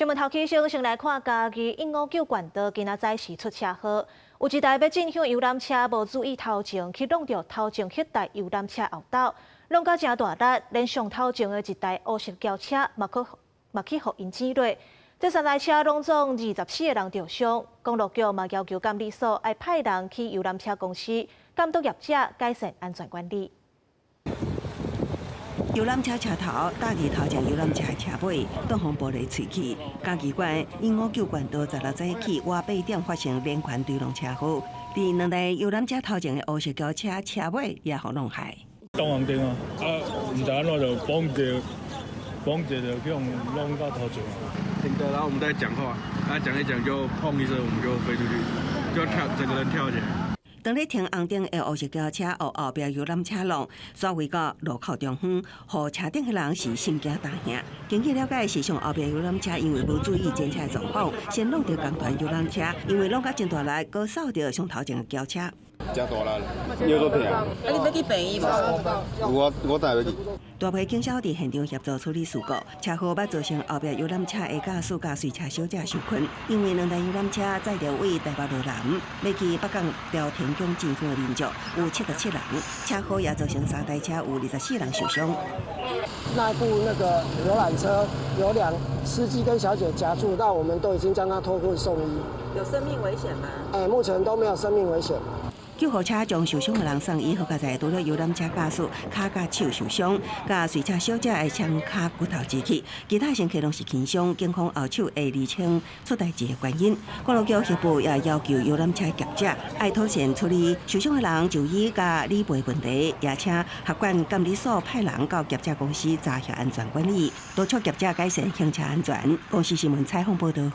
新聞頭起先，先來看嘉義鶯五九縣道今仔早時出車禍，有一台欲進香遊覽車無注意頭前，去挵著頭前彼台遊覽車後斗，挵甲誠大力，連上頭前的一台烏色轎車嘛去嘛去予𪜶剪落。這三台車攏總24個人著傷，公路局嘛要求監理所愛派人去遊覽車公司監督業者改善安全管理。遊覽車車頭搭佇頭前遊覽車車尾，擋風玻璃碎去。嘉義縣鶯五九縣道十六早起倚八點發生連環對撞車禍，佇兩台遊覽車頭前的烏色轎車車尾也予弄害。擋紅燈啊！啊，毋知按怎就碰著，碰著就去予弄到頭前。停的，然後我們在講話，啊講一講就砰一聲，我們就飛出去，就跳，整個人跳起來。當咧停紅燈的烏色轎車予後壁遊覽車挵，煞位到路口中央，予車頂的人是心驚膽嚇。根據了解，是上後壁遊覽車因為無注意前車狀況，先挵著同團遊覽車，因為挵甲真大力，閣掃著上頭前的轎車。誠大力，腰都疼。啊，你欲去病院無？有啊，我帶欲去。大批警消佇現場協助處理事故，車禍捌造成後壁遊覽車的駕駛佮隨車小姐受困，因為兩台遊覽車載著位台北羅南，欲去北港朝天宮進香的民眾有77人，車禍也造成三台車有24人受傷。那部那個遊覽車有兩司機跟小姐夾住，但我們都已經將他脫困送醫。有生命危險嗎？哎，目前都沒有生命危險。救護車將受傷的人送醫，好佳哉除了遊覽車駕駛跤佮手受傷，佮隨車小姐的槍跤骨頭折去，其他乘客攏是輕傷。警方後手會釐清出代誌的原因。公路局協部也要求遊覽車業者愛妥善處理受傷的人就醫佮理賠問題，也請轄管監理所派人到業者公司查核安全管理，督促業者改善行車安全。公視新聞採訪報導。